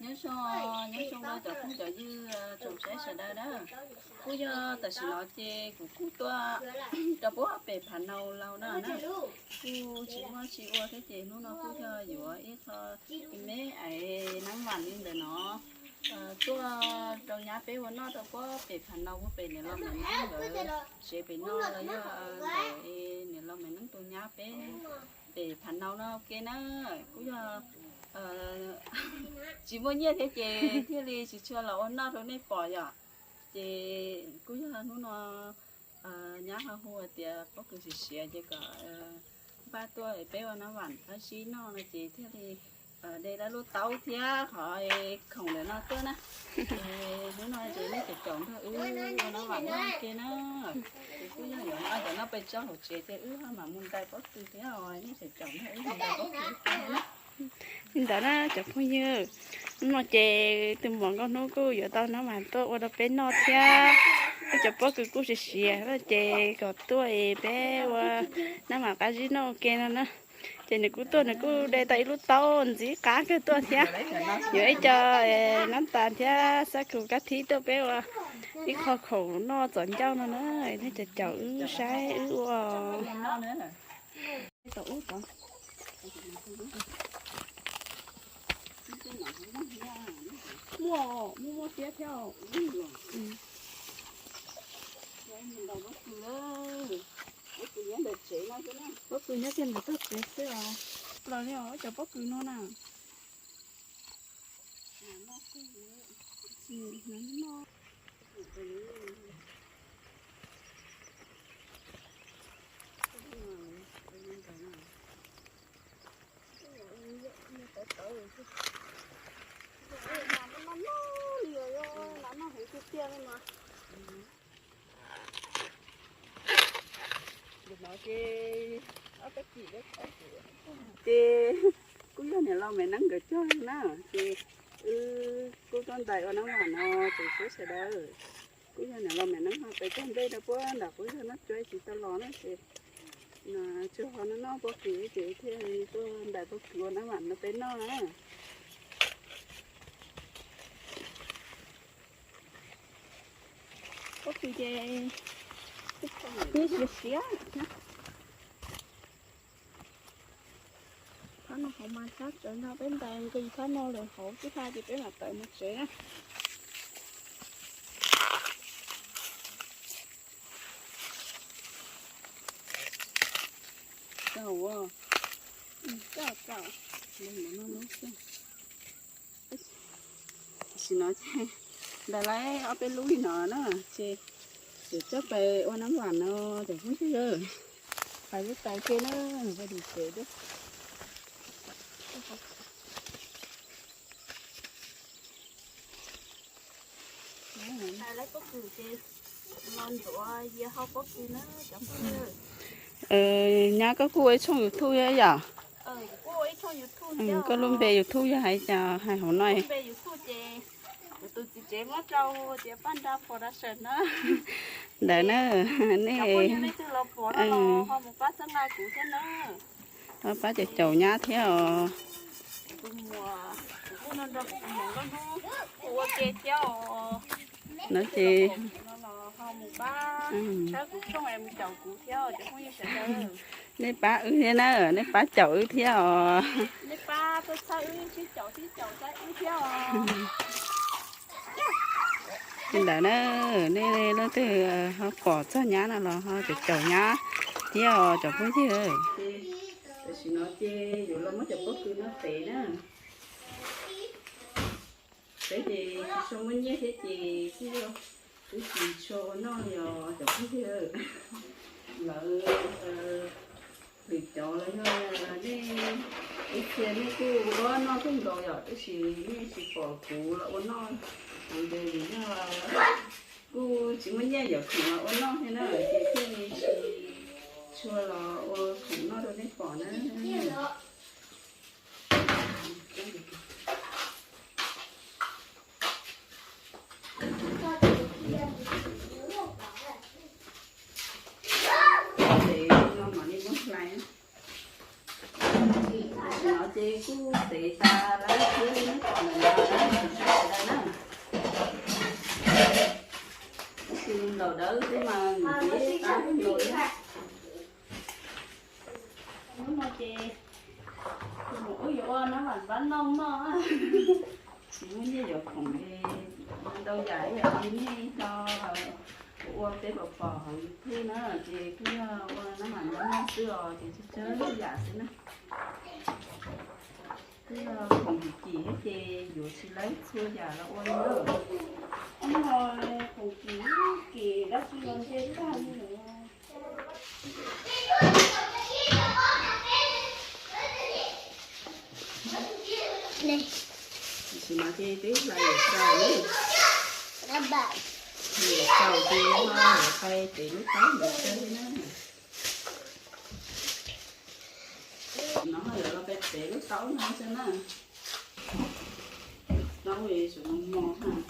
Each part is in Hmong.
Nyob zoo, nyob zoo rau cov phooj cov ywg tsoom saib sawv daws na. Kuj yog tam sim no ces kuv kuj tuaj rau puag pem Phav Nau Laug no na. Kuj tsis muaj tsis ua thiab ces hnub no kuj yog yuav ib qho me me ais nab vam li ntawm no tuaj rau nyab peb ua noj rau puag pem Phav Nau puag pem niam laus Maiv Neeb nkawd tsev pem no los yog ntawm niam laus Maiv Neeb tus nyab peb pem Phav Nau no ua ke na. Kuj yog tsis muaj nyiaj thiab ces thiaj li tsis tshua los ua noj rau nej pom yom. Ces kuj yog hnub no nyab ho hu tias pob kws siav siav ces kom npaj tuaj peb ua nab vam qab zib noj no ces thiaj li de lub taub thiab qhov khoom ntawm no tuaj na. Hnub no ces nej caum caum nrog wb ua nab vam noj ua ke na. Ces kuj yog yuav noj cov no peb tso hauv tsev ces wb ho mam mus ntais pob kws thiab os, nej caum caum nrog wb mus ntais pob kws ua ke na. Li ntawd na cov phooj ywg, hnub no ces tus muam Nkauj Hnub kuj yuav tau nab vam tuaj ua rau peb noj thiab. Wb cov pob kws kuj siav siav no ces kom tuaj es peb ua nab vam qab zib noj ua ke no na. Ces nws kuj tuaj nws kuj de tau ib lub taub ntxim qab kawg tuaj thiab. Yuav ib co nab tas thiab xab khum kab thib tuaj peb ua ib qho khoom noj txom ncauj no na. Nej caum caum wb saib wb ua. Muaj, muaj, muaj siab thiab. Pob kws nyob kiag ntawm toj tsev xwb os. Plaws li os cov pob kws no na. Ces kuj yog niam laus Maiv Neeb nkawd cog na, ces wb kuj tuaj ntais ua nab vam no ces saib sawv daws. Kuj yog niam laus Maiv Neeb ho pes cog nplej rau puag nram qub zog no tsuav tsis tau los na ces tsuas ho noj noj pob kws ces thiaj li tuaj ntais pob kws ua nab vam no peb noj na. Pob kws ces siav siav. Phab no hauv mas sab tsawv ntag, peb ntais nqis phab no lawm hauv twb hla ces peb mam tawm mus tsev na. Tam sim no ces ntais lawm ob peb lub li no na, ces yuav coj pais ua nab vam no cov phooj ywg. Pais lub tais ke na, mus pais dim tsev thiab. Nyab koj kuj ua ib tshooj YouTube thiab yom? Koj lub npe YouTube yog hais cas hais hauv no? Ntawd na, nej pab caum caum nyab thiab os. No ces nej pab wb thiab na, nej pab caum wb thiab os. Li ntawd na, nej leej twg ho pom txog nyab no los ho caum caum nyab thiab os cov phooj ywg. Tam sim no ces yuav los muab cov pob kws no tev na. Peb ces tsis tshua muaj nyiaj thiab ces kuj yog twb tsis tshua ua noj li os cov phooj ywg. Lawv lwm cov los yog nej ib txhia nej kuj ua noj kawg nkaus yom, tab sis nej tsis pom kuv los ua noj heev ces vim yog kuj tsis muaj nyiaj yuav khoom los ua noj thiab na, ces thiaj li tsis tshua los ua khoom noj rau nej pom na. Tev no mam li muab hlais. Tam sim no ces kuj tev tas lawm, Thiab li neb pom ntawm no na, sawv daws na, tab sis nplaum dawb thiab mas nws tsis qab nplaum na. Hnub no ces mus wb yuav ua nab vam npab nooj noj. Tsis muaj nyiaj yuav khoom li, ntau yam ib yam li nej no, kuv ua peb pom pom hauv YouTube na, ces kuj yog ua nab vam npab nooj xwb os, ces tsawg tsawg yam xwb na. Kuj yog khoom kim kim thiab ces yuav tsis laib txhua yam los ua li na. Ub, khoom kim kim dab tsi los nce tag li lawm. Tam sim no ces twb hlais lawm tau na. Hlais tau ces ho yuav pais tev lub taub ntawd tsawg li na. No ho yuav los pais tev lub taub no tsawg na. Taub tseem mos mos,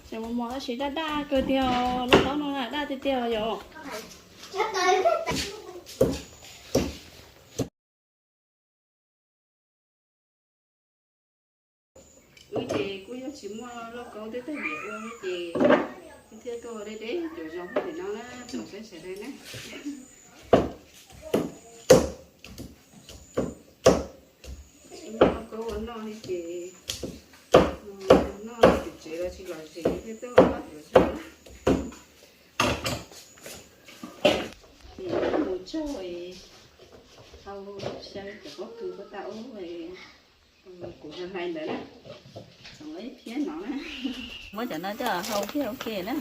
tseem mos mos tab sis daj daj kawg tiag, lub taub no daj tiag tiag yom. Wb ces kuj yog tsis muaj lauj kaub twb tag diam ua li ces wb thiaj tuaj ua deb deb cov zoo tim no na, tsoom saib sawv daws na. Tsis muaj lauj kaub ua noj li ces noj tsev tsev los tsis lom zem thiaj tuaj ua noj cov zoo na. Ces mus tsaug es hau xyaw cov pob kws puag ta ub, kuv hlais ntawd na, tsoom ib phiab no na. Muab cov no coj hau thiab ua ke na.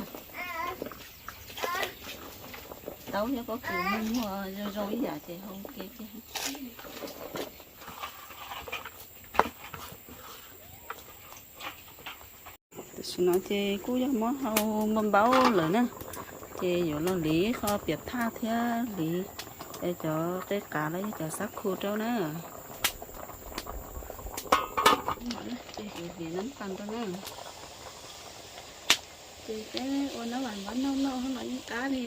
Taub thiab pob kws muaj muaj zoo zoo ib yam ces hau ua ke kiag. Tam sim no ces kuj yog muab hau npau npaub lawm na, ces yuav los hliv qho piam thaj thiab hliv cov qe qav los yog cov xab khu rau na. Ces hliv nab tas rau na. Ces peb ua nab vam npab nooj noj los yeej qab li.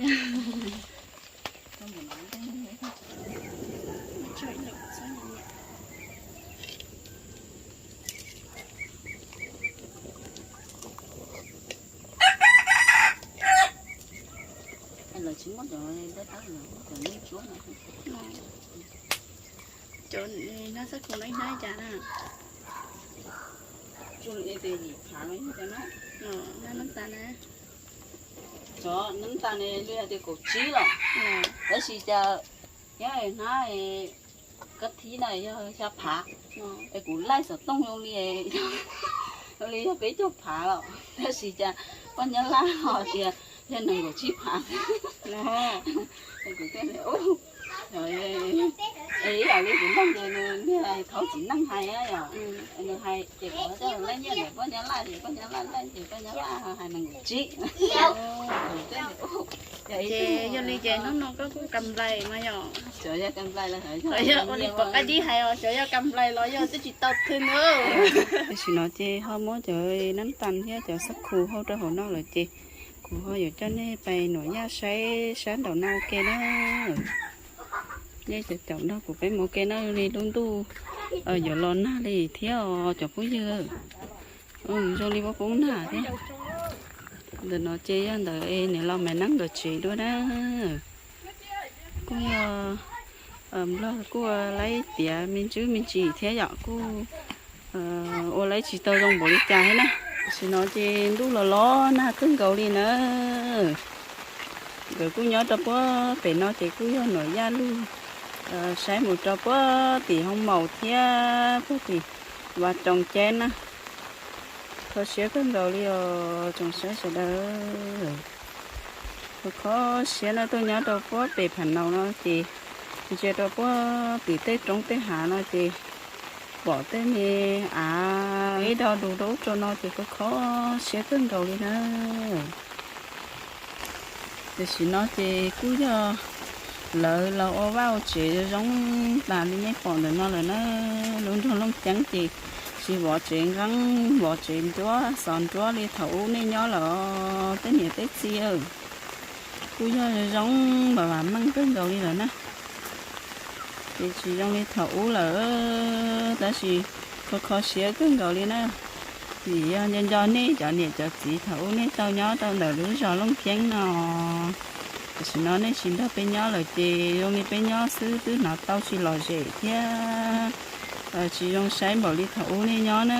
Lawv tsis muab cov dab tab, cov neeg tsuab no. Cov nab xab khu no ib hnab cas na? Tsuas li tias yim phav no yog cov no. Nab nab tas na. Cov nab tas ne li hais tias kaum tsib los, tab sis cas nyob hnab kab thib na yog xya phav. Es kuv laij xov tooj zoo li, zoo li yog peb caug phav los, tab sis cas poj nyab laj ho tias yog nees nkaum tsib phav. Kuv thiaj li, es ib yam li kuv mloog ces nws niag thaub txiv neej hais yom, nws hais ces kuv coj laij nyiaj ntawm poj nyab laj ces poj nyab laj laij ces poj nyab laj hais nees nkaum tsib. Ces yog li ces hnub no koj kuj kam nplais mas yom. Xyov yog kam nplais los yog ua li pom qab dib hais os, xyov yog kam nplais los yog twb tsis tau thwj na. Tam sim no ces ho muab cov nab tas thiab cov xab khu hau rau hauv no lawm ces kuv ho yuav coj nej pais nuam yaj saib sab nraum no ua ke na. Nej cov caum nrog kuv peb mus ua ke na, li lub ntuj yuav los nag li thiab os cov phooj ywg. Zoo li poob poob nag thiab. Ntawm no ces yog ntawm es niam laus Maiv Neeb nkawd tsev dua na. Kuj yog Nplog kuj ua laib tiav me ntsis me ntsis thiab yom, kuj ua laib tsis tau zoo npaum li cas thiab na. Tam sim no ces ntuj los los nag kawg nkaus li na. Nkawd kuj nyob rau puag pem no ces kuj yog nuam yaj lug saib mus rau puag tim hoo maum thiab puag tim vaj roos ceb na. Kho siab kawg nkaus li os tsoom saib sawv daws. Kho kho siab na, tuaj nyob rau puag pem Pham Naus no ces ntsia rau puag tim tej roob tej hav no ces pom tej me av ib do dus rau ub rau no ces kho kho siab kawg nkaus li na. Tam sim no ces kuj yog lawv los ua vaj ua tsev zoo tas li nej pom ntawm no lawm na. Lub nroog Looj Ceeb ces tsis vov tsev nqeeb vov tsev nruab xov nruab li thaum ub nej nyob lawm os tej niam tej txiv. Kuj yog zoo vam vam meej kawg nkaus li lawm na. Ces tsis zoo li thaum ub lawm, tab sis Kho kho siab kawg nkaus li na, vim yog nco nco nej cov niam cov txiv thaum ub nej tau nyob rau ntawm lub zos Looj Ceeb no. Tam sim no nej tsis nrog peb nyob lawm ces zoo li peb nyob xwb twb hnov tau tsis lom zem thiab tsis zoo saib npaum li thaum ub nej nyob na.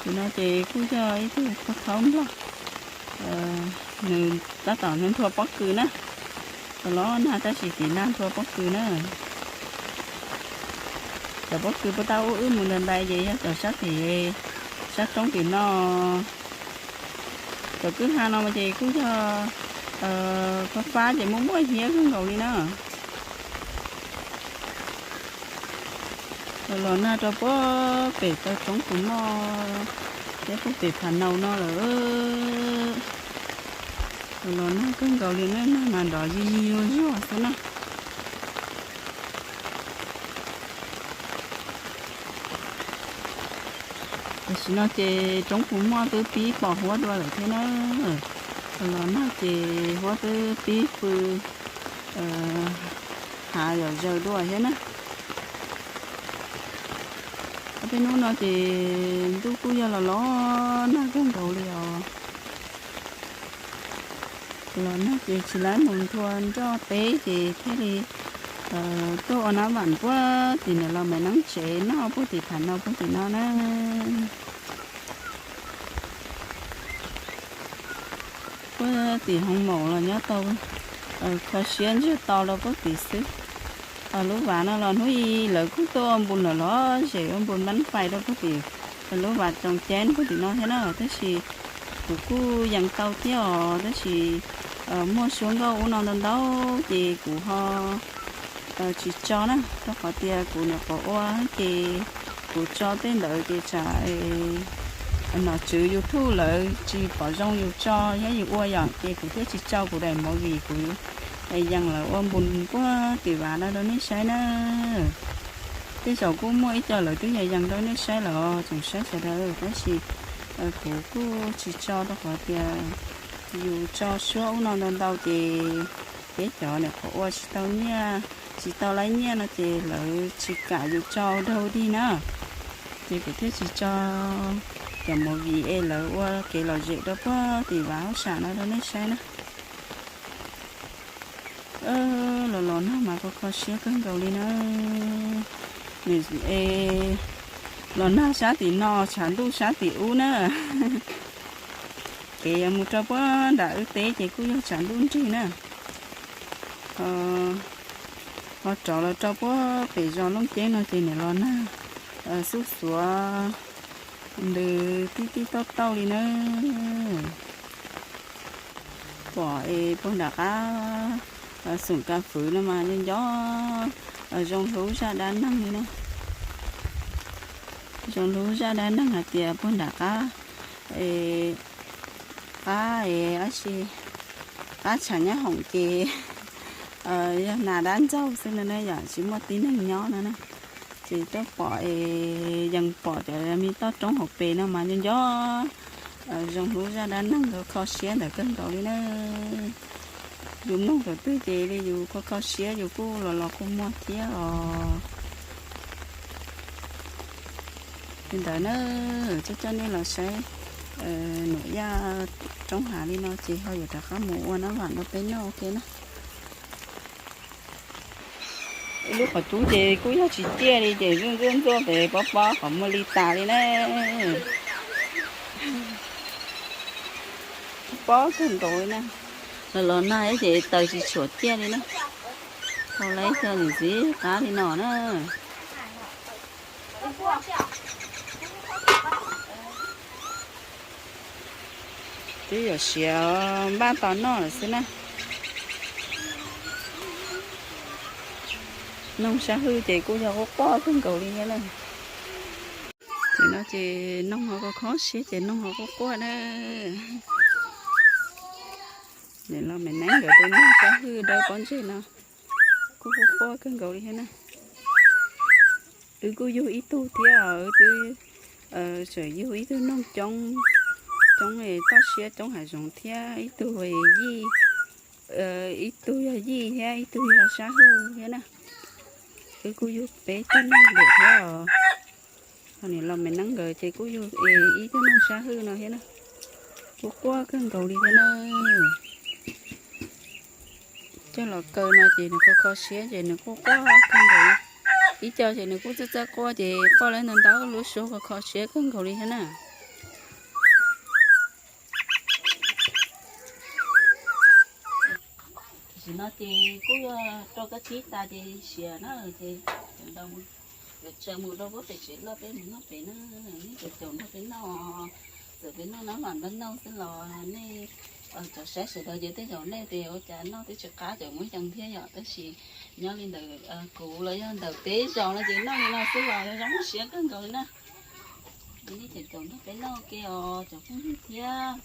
Tus no ces kuj yog ib tug paj khaub nplog, nws tab tom nthua pob kws na. Los los nag tab sis tim nag nthua pob kws na. Cov pob kws puag ta ub wb mus ntais ntais ces yog cov sab tim, sab roob tim no. Cov kwj ha no mas ces kuj yog fab fab ces muaj muaj hnyiab kawg nkaus li na. Los los nag rau puag pem taw roob tus moj thiab puag pem Phav Naus no lawm. Los los nag kawg nkaus li na, nag mas nrov zig zig zuag zuag xwb na. Tam sim no ces roob tus moj twb pib pos huab dua lawm thiab na. Los los nag ces huab twb pib fw hav zom zaws dua thiab na. Ob peb hnub no ces ntuj kuj yog los los nag kawg nkaus li os. Los nag ces tsis laib mus nthua nroj teb ces thiaj li tuaj ua nab vam puag tim niam laus Maiv Neeb tsev noj puag tim Phav Naus puag tim no na. Puag tim hoo maum los nyob tau, kho siab ntsiag to rau puag tim xwb. Lub vas no los hnub i lawv kuj tuaj ua npus los los zem ua npus npab fais rau puag tim lub vas tsoos ceeb puag tim no thiab na, tab sis kuv kuj yees tau thiab os, tab sis muaj suab nkauj ub no ntau ntau ces kuv ho tsis tso na, rau qhov tias kuv nyuam qhuav ua ces kuv tso tej ntawd ces tsam nom tswv YouTube lawv tsis pom zoo yus tso thiab yus ua yom, ces kuv thiaj tsis tso kuv daim movie kuv yees lawv ua npus puag tim vas no rau nej saib na. Tej zaum kuj muaj ib co lawv twb yees yees rau nej saib los tsoom saib sawv daws, tab sis kuv kuj tsis tso rau qhov tias yus tso suab ub no ntau ntau ces peb cov nyuam qhuav ua tsis tau nyiaj, tsis tau laib nyiaj no ces lawv tsis kam yus tso daug dig na. Ces kuv thiaj tsis tso cov movie es lawv ua kev lom zem rau puag tim vas hauj sam no rau nej saib na. Los los nag mas kho kho siab kawg nkaus li na. Nws los nag sab tim no tshav ntuj sab tim ub na. Kev yuav mus rau puag nram wb teb ces kuj yog tshav ntuj nrig na. Ho rov los rau puag pem zos Looj Ceeb no ces nws los nag xub xuav ntws tib tib tauj tauj li na. Pom es puag nram qab xoom kas fwv no mas nco nco zoo hlub zaj dab neeg li na. Zoo hlub zaj dab neeg hais tias puag nram qab, qab es ab si, qab tshav nyab hoom ces yog nas dab ntxaug xwb no na yom, tsis muaj tib neeg nyob no na. Ces tuaj pom es yees pom cov me toj roob hauv pes no mas nco nco zoo hlub zaj dab neeg kho kho siab ntawd kawg nkaus li na. Yus mloog thaum twg ces li yus kho kho siab yus kuj los los kua muag thiab os. Li ntawd na, coj coj nej los saib Nuam Yaj roob hav li no ces ho yuav rov qab mus ua nab vam rau peb noj ua ke na. Ib lub qhov cub ces kuj yog tsis ciaj li ces ntxuaj ntxuaj ntxuaj pem pob pob qhov muag li tas li na. Pob kawg nkaus li na. Los los nag ces taws tsis tshuam ciaj li na. Thaum lawv cog ntxiv qab li no na. Twb yuav siav npaj tos noj lawm xwb na. Noog sab hwj ces kuj yog quaj quaj kawg nkaus li thiab na. Ces no ces noog ho kho kho siab ces noog ho quaj quaj na. Los me neeb nkawd tus noog sab hwj dawb pob ntseg no kuj quaj quaj kawg nkaus li thiab na. Wb kuj yug ib tug thiab os, wb twb tseem yug ib tug noog coob, coob toj siab coob hav zoov thiab ib tug yij, ib tug yog yij thiab ib tug yog sab hwj thiab na. Wb kuj yug peb tug noog lawm thiab os. Niam laus me neeb nkawd ces kuj yug es ib tug neeg sab hwj no thiab na, kuj quaj kawg nkaus li thiab na. Coj los kaw no ces nws kho kho siab ces nws quaj quaj kawg nkaus li. Ib co ces nws kuj txawj txawj quaj ces quaj lawv ntau ntau lub suab kho kho siab kawg nkaus li thiab na. Tam sim no ces kuj yog rau kab tsib tas ces siav na ces cov ntaus mus, yuav tsaws mus rau pem tsev loj peb mus noj pem na. Nej cov caum nrog peb noj, txawm peb noj nab vam npab nauj xwb los nej cov saib sawv daws ces tej zaum nej tias ua cas noj twb tsis qab cov muab yees thiab yom, tab sis nyob li ntawm kuv los yog ntawm peb zos no ces noj li no xwb los zoo siab kawg nkaus li na. Nej cov caum nrog peb noj ua ke os cov phooj ywg thiab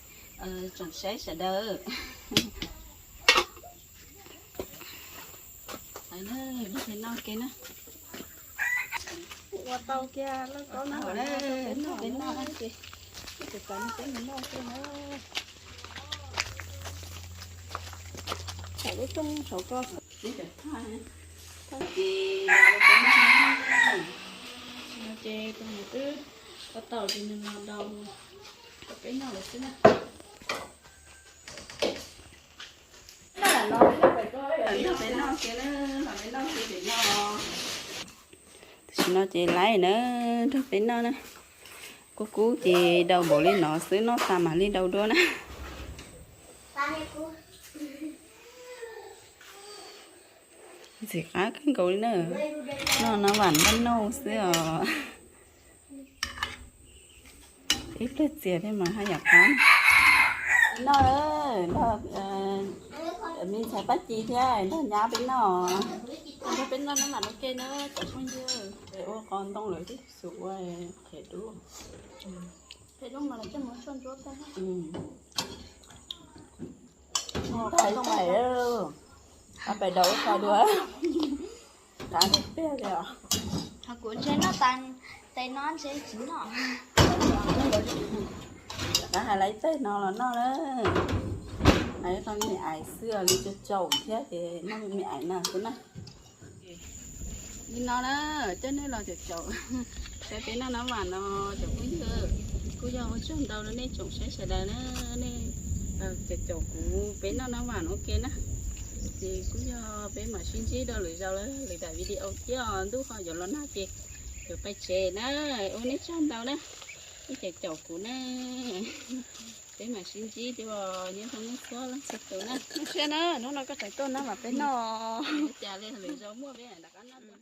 tsoom saib sawv daws. Noj ke na. Ua tau kiag lawm, noj peb noj ces, peb noj kiag na. Saum lub rooj saum ko. Ces tus mus twb tau tau ces nws los daus rau peb noj lawm xwb na. Nrog peb noj kiag na, los peb noj kiag pem no. Tam sim no ces laiv na, nrog peb noj na. Kub kub ces daus npaum li no xwb, noj tas mam li daus dua na. Ntxim qab kawg nkaus li na. Noj nab vam npab nauj xwb os. Ib pliag txias thiab mas haj yam qab. Noj, nrog me ntxhais Paj Ci thiab nrog nyab peb noj. Nrog peb noj nab vam ua ke na cov phooj ywg. Ua qos ntoo lawm tib xus ua qhiav dub. Peb daus ua qos dua. Qab tiag tiag li os. Ho kuv ntshe noj tas tes no ntshe tsis noj. Rov qab hais laiv ib tais no los noj na. Hais tau me ais xwb li, caum caum thiab ces noj me ais no xwb na. Li no na, coj nej los caum caum saib peb noj nab vam no cov phooj ywg. Kuj yog ua tsaug ntau rau nej tsoom saib sawv daws na, nej caum caum kuv peb noj nab vam ua ke na. Ces kuj yog peb mam sib ntsib rau lwm zaus lwm daim video thiab, ntuj ho yuav los nag ces yuav pais tsev na. Ua nej tsaug ntau na, nej caum caum kuv na. Peb mam sib ntsib dua, nyob zoo nej txhua leej txhua tus na. Hnub no koj tseem tuaj noj mas peb noj. Cas li lwm zaus muaj peb rov qab noj.